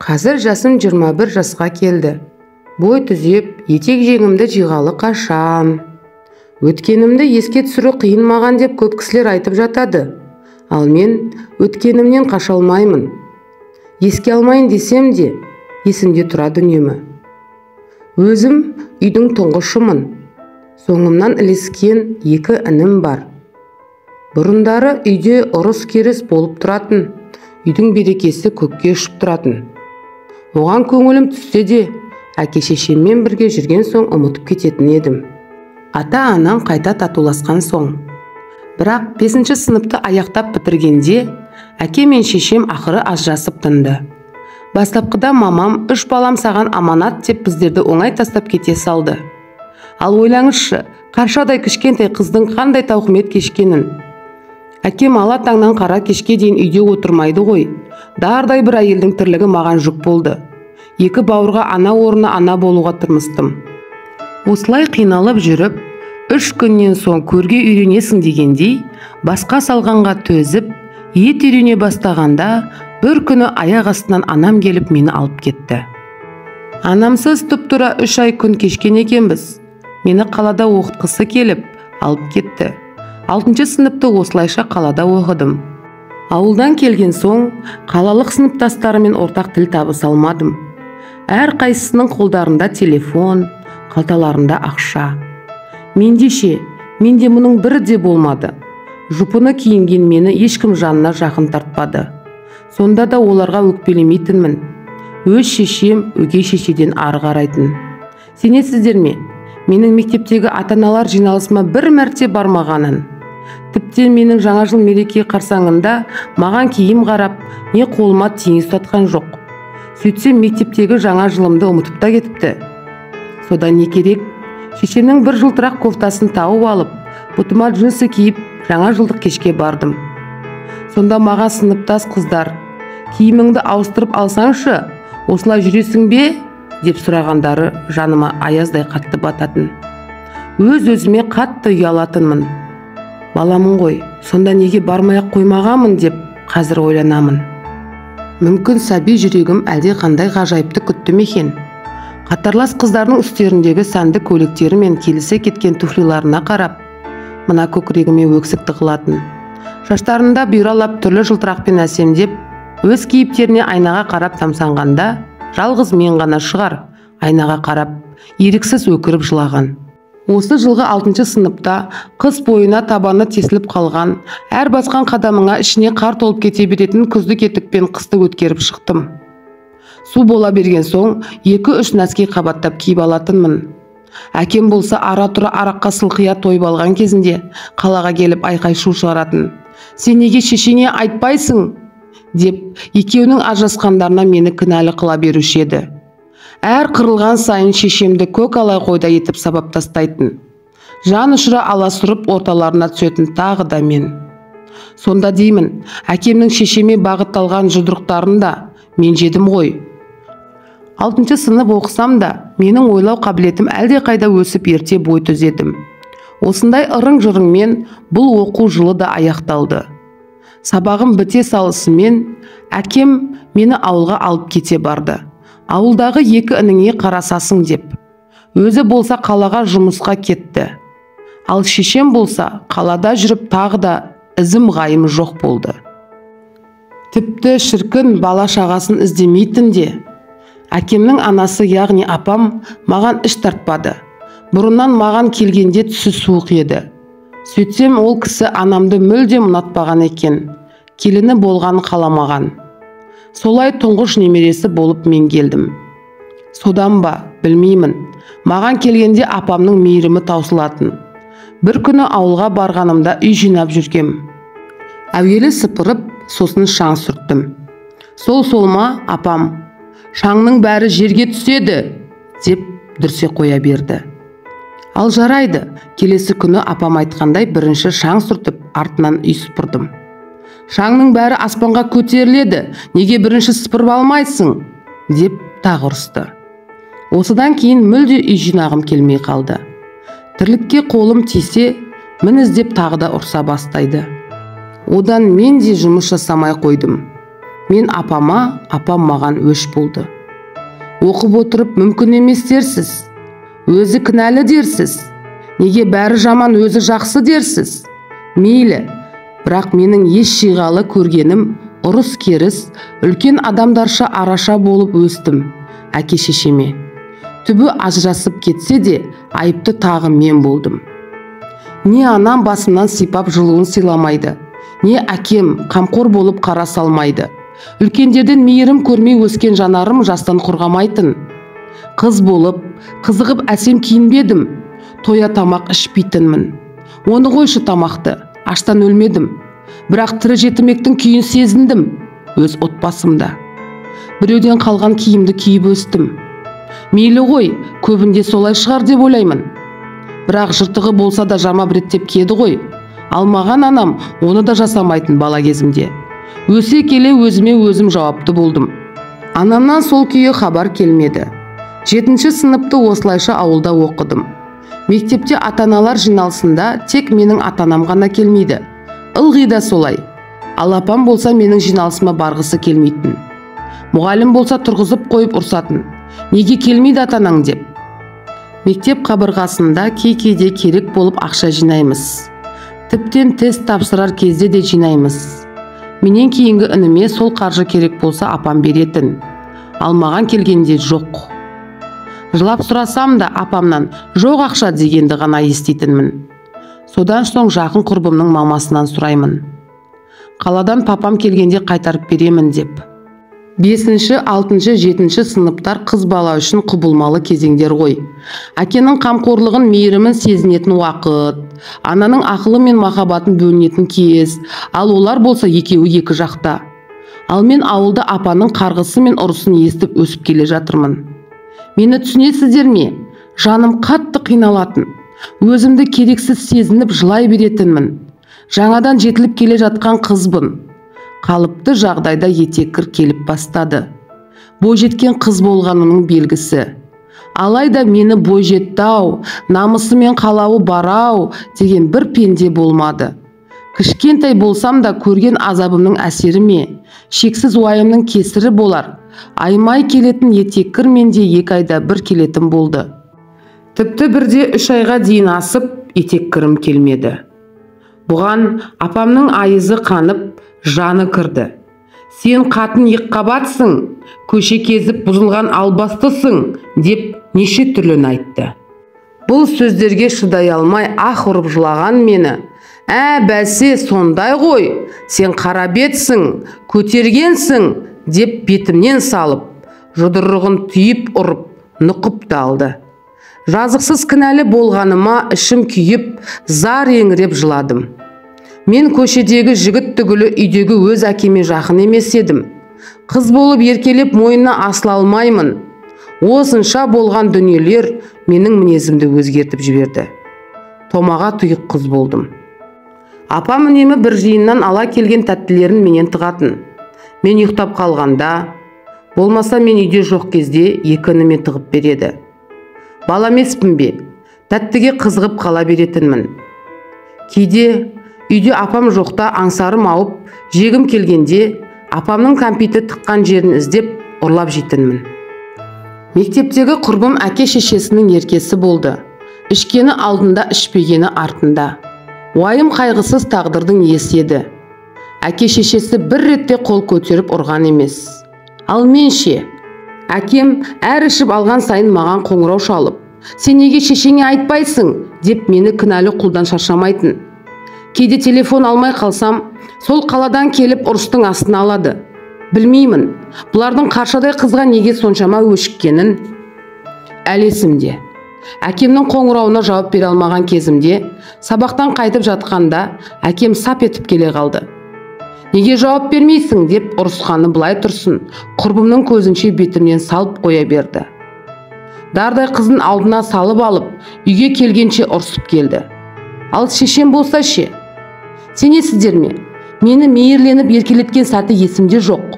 Қазір жасым 21 жасқа келді. Бой түзеп, етек жеңімді жиғалы қашан. Өткенімді еске түсіру қиын маған деп көп кісілер айтып жатады. Ал мен өткенімнен қаша алмаймын. Еске алмайын десем де, есімде тұрады үнемі. Өзім үйдің тұңғышымын. Соңымнан ілескен екі інім бар. Бұрындары үйде ұрыс-керіс болып тұратын, үйдің берекесі көкке ұшып тұратын. Оған көңілім түссе де, әке-шешеммен бірге жүрген соң ұмытып кететін едім. Ата-анам қайта татуласқан соң. Бірақ 5-ші сыныпты аяқтап бітіргенде, әке мен шешем ақыры ажырасып тынды. Бастапқыда мамам 3 балам саған аманат деп біздерді оңай тастап кете салды. Ал ойлаңызшы, қаршадай кішкентай қыздың қандай тауқымет кешкенін. Әкем ала таңнан қара кешке дейін үйде отырмайды ғой. Дардай бір әйелдің тірлігі маған жүк болды. Екі бауырға ана орнына ана болуға тырмыстым. Осылай қиналып жүріп, 3 күннен соң көрге үйренесің дегендей, басқа салғанға төзіп, ет үйрене бастағанда, бір күні аяқ астынан анам келіп мені алып кетті. Анамсыз тұп-тура 3 ай күн кешкен екенбіз. Мені қалада оқытқысы келіп, алып кетті. 6-шы сыныпты осылайша қалада оқыдым. Ауылдан келген соң, қалалық сыныптастарымен ортақ тіл табыса алмадым. Әр қайсысының қолдарында телефон, қалталарында ақша. Менде ше, менде мұның бірі де болмады. Жұпыны киінген мені ешкім жанына жақын тартпады. Сонда да оларға өкпелемейтінмін. Өз шешем өгей шешеден ары қарайтын. Сенесіздер ме? Менің мектептегі ата-аналар жиналысыма бір мәрте бармағанын. Тіптен менің жаңа жыл мереке қарсаңында маған киім қарап, не қолыма тиын ұстатқан жоқ. Сөйтсем мектептегі жаңа жылымды ұмытып та кетіпті. Содан не керек? Шешемнің бір жылтырақ кофтасын тауып алып, бұтыма джинсы киіп, жаңа жылдық кешке бардым. Сонда маған сыныптас қыздар, киіміңді ауыстырып алсаңшы, осылай жүресің бе? Деп сұрағандары жаныма аяздай қатты бататын. Өз-өзіме қатты ұялатынмын. Баламын ғой, сонда неге бармай-ақ қоймағанмын деп қазір ойланамын. Мүмкін сәби жүрегім әлде қандай ғажайыпты күтті ме екен? Қатарлас қыздардың үстеріндегі сәнді көйлектері мен келісе кеткен туфлиларына қарап, мына көкірегіме өксік тығылатын. Шаштарында бұйралап түрлі жылтырақпен әсемдеп, өз кейіптеріне айнаға қарап тамсанғанда, жалғыз мен ғана шығар, айнаға қарап, еріксіз өкіріп жылаған. Осы жылғы 6-шы сыныпта қыс бойына табаны тесіліп қалған, әр басқан қадамыңа ішіне қар толып кете беретін күздік етікпен қысты өткеріп шықтым. Су бола берген соң 2-3 нәски қабаттап киіп алатынмын. Әкем болса ара-тұра араққа сылқия тойып алған кезінде қалаға келіп айқай-шу шығаратын. Сен неге шешеңе айтпайсың? Деп екеуінің ажырасқандарына мені кінәлі қыла беруші еді. Әр қырылған сайын шешемді көк ала қойдай етіп сабап тастайтын. Жан ұшыра аласұрып орталарына түсетін тағы да мен. Сонда деймін, әкемнің шешеме бағытталған жұдырықтарын да мен жедім ғой. 6-шы сынып оқысам да, менің ойлау қабілетім әлдеқайда өсіп ерте бой түзедім. Осындай ырың-жырыңмен бұл оқу жылы да аяқталды. Сабағым біте салысымен әкем мені ауылға алып кете барды. Ауылдағы екі ініңе қарасасың деп. Өзі болса қалаға жұмысқа кетті. Ал шешем болса қалада жүріп тағы да ізім ғайым жоқ болды. Тіпті шіркін бала шағасын іздемейтін де. Әкемнің анасы, яғни апам, маған іш тартпады. Бұрыннан маған келгенде түсі суық еді. Сөйтсем ол кісі анамды мүлдем ұнатпаған екен. Келіні болғанын қаламаған. Солай тұңғыш немересі болып мен келдім. Содан ба, білмеймін. Маған келгенде апамның мейірімі таусылатын. Бір күні ауылға барғанымда үй жинап жүргем. Әуелі сыпырып, сосын шаң сүрттім. Сол солма апам, шаңның бәрі жерге түседі, деп дүрсе қоя берді. Ал жарайды, келесі күні апам айтқандай бірінші шаң сүртіп, артынан үй сыпырдым. Шаңның бәрі аспанға көтеріледі, неге бірінші сыпырып алмайсың, деп тағы ұрысты. Осыдан кейін мүлде үй жинағым келмей қалды. Тірлікке қолым тисе, мін іздеп тағы да ұрса бастайды. Одан мен де жұмыс жасамай қойдым. Мен апама, апам маған өш болды. Оқып отырып мүмкін емес дерсіз, өзі кінәлі дерсіз, неге бәрі жаман өзі жақсы дерсіз. Мейлі, бірақ менің ес жиғалы көргенім ұрыс-керіс, үлкен адамдарша араша болып өстім әке шешеме. Түбі ажырасып кетсе де, айыпты тағы мен болдым. Не анам басымнан сипап жылуын сыйламайды, не әкем қамқор болып қара салмайды. Үлкендерден мейірім көрмей өскен жанарым жастан құрғамайтын. Қыз болып, қызығып әсем киінбедім, тоя тамақ ішпейтінмін. Оны қойшы тамақты, аштан өлмедім. Бірақ тірі жетімектің күйін сезіндім өз отбасымда. Біреуден қалған киімді киіп өстім. Мейлі ғой, көбінде солай шығар деп ойлаймын. Бірақ жыртығы болса да жамап реттеп киеді ғой. Ал маған анам оны да жасамайтын бала кезімде. Өсе келе өзіме өзім жауапты болдым. Анамнан сол күйі хабар келмеді. 7-ші сыныпты осылайша ауылда оқыдым. Мектепте ата-аналар жиналысында тек менің ата-анам ғана келмейді. Ылғи да солай. Ал апам болса менің жиналысыма барғысы келмейтін. Мұғалім болса тұрғызып қойып ұрсатын. Неге келмейді ата-анаң деп. Мектеп қабырғасында кей-кейде керек болып ақша жинаймыз. Тіптен тест тапсырар кезде де жинаймыз. Менен кейінгі ініме сол қаржы керек болса апам беретін. Ал маған келгенде жоқ. Жылап сұрасам да апамнан жоқ ақша дегенді ғана еститінмін. Содан соң жақын құрбымның мамасынан сұраймын. Қаладан папам келгенде қайтарып беремін деп. 5-ші, 6-шы, 7-ші сыныптар қыз бала үшін құбылмалы кезеңдер ғой. Әкенің қамқорлығын, мейірімін сезінетін уақыт, ананың ақылы мен махаббатын бөлінетін кез, ал олар болса екеуі екі жақта. Ал мен ауылда апаның қарғысы мен ұрысын естіп өсіп келе жатырмын. Мені түсінесіздер ме? Жаным қатты қиналатын. Өзімді керексіз сезініп жылай беретінмін. Жаңадан жетіліп келе жатқан қызбын. Қалыпты жағдайда етеккір келіп бастады. Бойжеткен қыз болғанының белгісі. Алайда мені бойжетті-ау, намысы мен қалауы бар-ау деген бір пенде болмады. Кішкентай болсам да көрген азабымның әсері ме, шексіз уайымның кесірі болар. Аймай келетін етеккір менде 2 айда бір келетін болды. Тіпті бірде 3 айға дейін асып, етеккірім келмеді. Бұған апамның айызы қанып, жаны кірді. Сен қатын екіқабатсың, көше кезіп бұзылған албастысың, деп неше түрліні айтты. Бұл сөздерге шыдай алмай ах ұрып жылаған мені. Ә, бәсе, сондай ғой, сен қарабетсің, көтергенсің, деп бетімнен салып, жұдырығын түйіп ұрып, нұқып та алды. Жазықсыз кінәлі болғаныма ішім күйіп, зар еңіреп жыладым. Мен көшедегі жігіт түгілі үйдегі өз әкеме жақын емес едім. Қыз болып еркелеп мойнына асыла алмаймын. Осынша болған дүниелер менің мінезімді өзгертіп жіберді. Томаға тұйық қыз болдым. Апам үнемі бір жиыннан ала келген тәттілерін менен тығатын. Мен ұйықтап қалғанда, болмаса мен үйде жоқ кезде екі ініме тығып береді. Бала емеспін бе, тәттіге қызығып қала беретінмін. Кейде үйде апам жоқта аңсарым ауып, жегім келгенде апамның кәмпиті тыққан жерін іздеп ұрлап жейтінмін. Мектептегі құрбым әке шешесінің еркесі болды. Ішкені алдында, ішпегені артында. Уайым қайғысыз тағдырдың иесі еді. Әке шешесі бір ретте қол көтеріп ұрған емес. Ал мен ше? Әкем әр ішіп алған сайын маған қоңырау шалып, сен неге шешеңе айтпайсың, деп мені кінәлі құлдан шаршамайтын. Кейде телефон алмай қалсам, сол қаладан келіп ұрыстың астына алады. Білмеймін, бұлардың қаршадай қызға неге соншама өшіккенін. Әлі есімде. Әкемнің қоңырауына жауап бере алмаған кезімде, сабақтан қайтып жатқанда әкем сап етіп келе қалды. Неге жауап бермейсің, деп ұрысқаны былай тұрсын, құрбымның көзінше бетімнен салып қоя берді. Дардай қызын алдына салып алып, үйге келгенше ұрсып келді. Ал шешем болса ше? Сенесіздер ме? Мені мейірленіп еркелеткен сәті есімде жоқ.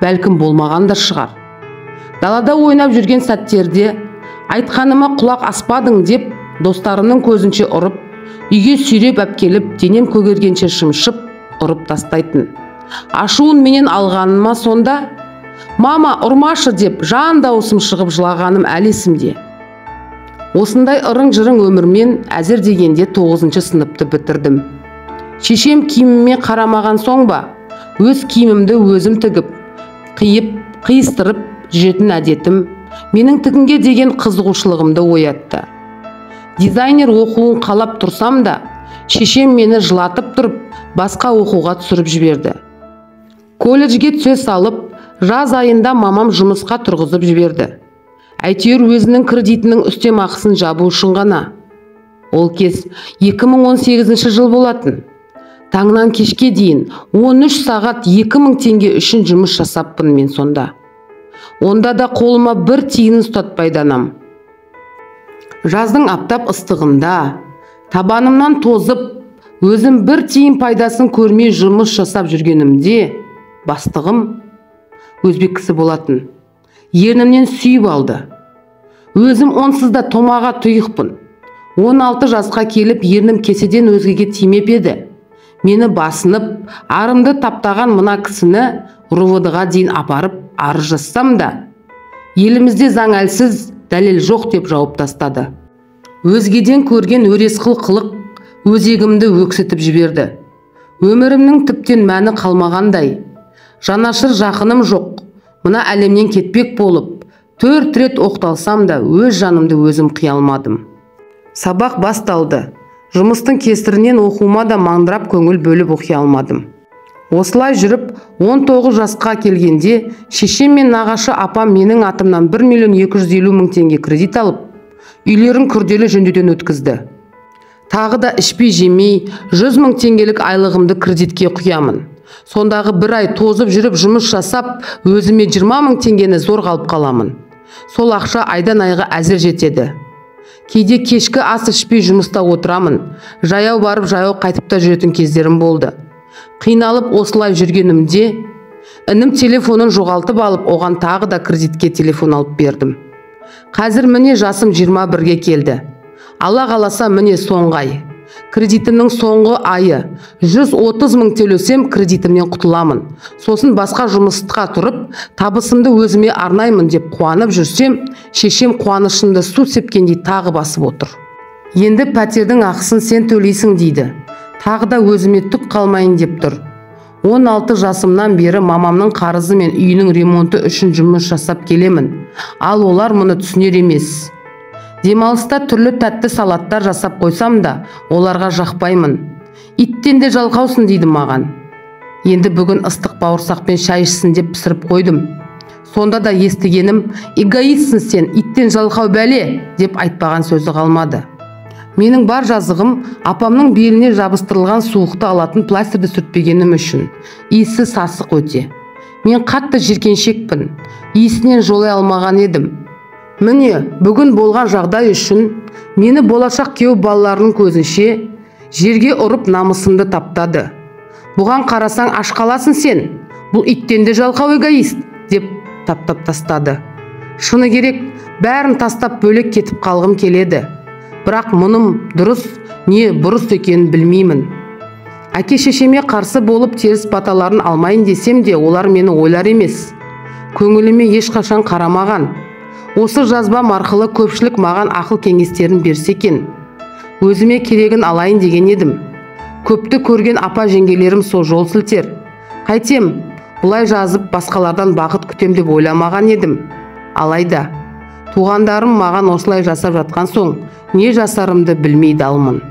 Бәлкім болмаған да шығар. Далада ойнап жүрген сәттерде айтқаныма құлақ аспадың деп достарымның көзінше ұрып, үйге сүйреп әпкеліп, денем көгергенше шымшып ұрып тастайтын. Ашуын менен алғаныма сонда «Мама, ұрмашы» деп жан дауысым шығып жылағаным әлі есімде. Осындай ырың-жырың өмірмен әзір дегенде 9-шы сыныпты бітірдім. Шешем киіміме қарамаған соң ба, өз киімімді өзім тігіп, қиып, қиыстырып жүретін әдетім менің тігінге деген қызығушылығымды оятты. Дизайнер оқуын қалап тұрсам да, шешем мені жылатып тұрып, басқа оқуға түсіріп жіберді. Колледжге түсе салып, жаз айында мамам жұмысқа тұрғызып жіберді. Әйтеуір өзінің кредитінің үстемақысын жабу үшін ғана. Ол кез 2018 жыл болатын. Таңнан кешке дейін 13 сағат 2000 теңге үшін жұмыс жасаппын мен сонда. Онда да қолыма бір тиын ұстатпайды анам. Жаздың аптап ыстығында, табанымнан тозып, өзім бір тиын пайдасын көрмей жұмыс жасап жүргенімде, бастығым өзбек кісі болатын. Ернімнен сүйіп алды. Өзім онсыз да томаға тұйықпын. 16 жасқа келіп ернім кеседен өзгеге тимеп еді. Мені басынып, арымды таптаған мына кісіні РУВД-ға дейін апарып арыз жазсам да, елімізде заң әлсіз, дәлел жоқ деп жауып тастады. Өзгеден көрген өресқыл қылық өзегімді өксітіп жіберді. Өмірімнің тіптен мәні қалмағандай. Жанашыр жақыным жоқ. Мына әлемнен кетпек болып, 4 рет оқталсам да өз жанымды өзім қия алмадым. Сабақ басталды. Жұмыстың кесірінен оқуыма да маңдырап көңіл бөліп оқи алмадым. Осылай жүріп, 19 жасқа келгенде шешем мен нағашы апам менің атымнан 1 250 000 теңге кредит алып, үйлерін күрделі жөндеуден өткізді. Тағы да ішпей жемей 100 000 теңгелік айлығымды кредитке құямын. Сондағы бір ай тозып жүріп жұмыс жасап, өзіме 20 000 теңгені зорға алып қаламын. Сол ақша айдан айға әзір жетеді. Кейде кешкі ас ішпей жұмыста отырамын. Жаяу барып, жаяу қайтып та жүретін кездерім болды. Қиналып осылай жүргенімде, інім телефонын жоғалтып алып, оған тағы да кредитке телефон алып бердім. Қазір міне жасым 21-ге келді. Алла қаласа міне соңғы ай. Кредитімнің соңғы айы. 130 000 төлесем кредитімнен құтыламын. Сосын басқа жұмысқа тұрып, табысымды өзіме арнаймын деп қуанып жүрсем, шешем қуанышымды су сепкендей тағы басып отыр. Енді пәтердің ақысын сен төлейсің дейді. Тағы да өзіме түк қалмайын деп тұр. 16 жасымнан бері мамамның қарызы мен үйінің ремонты үшін жұмыс жасап келемін. Ал олар мұны түсінер емес. Демалыста түрлі тәтті салаттар жасап қойсам да, оларға жақпаймын. Иттен де жалқаусың дейді маған. Енді бүгін ыстық бауырсақпен шай ішсін деп пісіріп қойдым. Сонда да естігенім, эгоистсің сен, иттен жалқау бәле деп айтпаған сөзі қалмады. Менің бар жазығым апамның беліне жабыстырылған суықты алатын пластырды сүртпегенім үшін. Иісі сасық өте. Мен қатты жиіркеншекпін. Иісінен жолай алмаған едім. Міне, бүгін болған жағдай үшін мені болашақ күйеу балаларының көзінше жерге ұрып намысымды таптады. Бұған қарасаң аш қаласың сен, бұл иттен де жалқау эгоист деп таптап тастады. Шыны керек, бәрін тастап бөлек кетіп қалғым келеді. Бірақ мұным дұрыс, не бұрыс екенін білмеймін. Әке шешеме қарсы болып теріс баталарын алмайын десем де, олар мені ойлар емес. Көңіліме ешқашан қарамаған. Осы жазбам арқылы көпшілік маған ақыл кеңестерін берсе екен. Өзіме керегін алайын деген едім. Көпті көрген апа жеңгелерім сол жол сілтер. Қайтем, бұлай жазып басқалардан бақыт күтем деп ойламаған едім. Алайда, туғандарым маған осылай жасап жатқан соң, не жасарымды білмей далмын.